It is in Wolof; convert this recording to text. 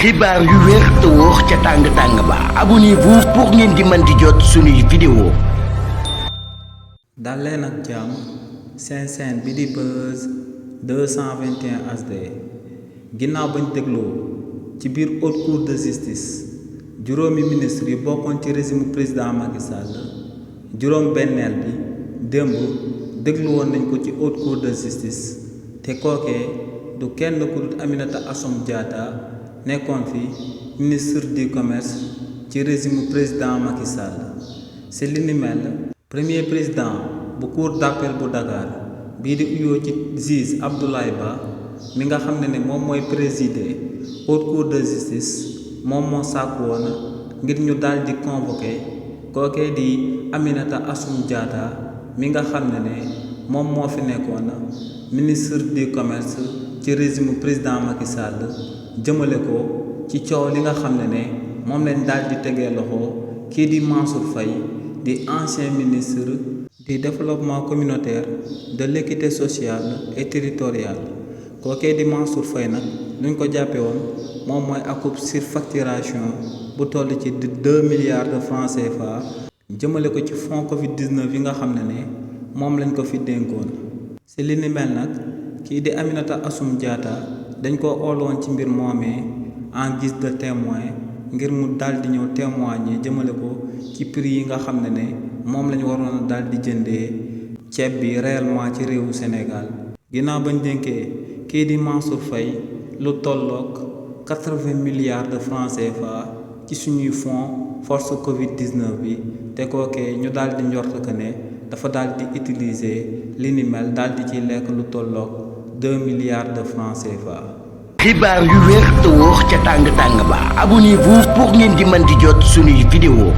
xibaar yu wér te wóor ca tàng ba abonnez-vous pour ngeen di mën di jot suñuy vidéo. dal leen ak jàmm seen chaîne bi di Buzz 221 HD ginnaaw bañ dégloo ci biir haute cour de justice juróomi ministre yi bokkoon ci régime président Macky Sall juróom benneel bi démb déglu woon nañ ko ci haute cour de justice te kookee du kenn ku dul Aminata Assome Diatta nekkoon fi ministre du commerce ci régime président Macky Sall ci li ni mel premier président bu cour d'appel bu Dakar bii di uyoo ci juge Abdoulaye Ba mi nga xam ne moom mooy présider haute cour de justice moom moo sàkku woon ngir ñu daal di convoqué kookee di Aminata Assome Diatta mi nga xam ne moom moo fi nekkoon ministre du commerce ci régime président Macky Sall jëmale ko ci coow li nga xam ne moom lañ daal di tegee loxo kii di Mansour Faye di ancien ministre du développement communautaire de l'équité sociale et territoriale kookee di Mansour Faye nag luñ ko jàppe woon moom mooy akub surfacturation bu toll ci 2 milliards de francs CFA jëmale ko ci fonds Covid 19 yi nga xam ne moom lañ ko fi dénkoon ci li ni mel nag kii di Aminata Assome Diatta dañ ko ooloon ci mbir moomee en guise de témoin ngir mu daal di ñëw témoigner jëmale ko ci prix yi nga xam ne moom lañu waroon a daal di jëndee ceeb bi réellement ci réewu Sénégal ginnaaw bañ dénkee kii di Mansour Faye lu tolloog 80 milliards de francs CFA ci suñuy fonds force Covid 19 bi te kookee ñu daal di njort que ne dafa daal di utiliser li ni mel daal di ci lekk lu tolloog 2 milliards de francs CFA. xibaar yu wér te wóor ca tàng ba abonnez-vous pour ngeen di mën di jot suñuy vidéo.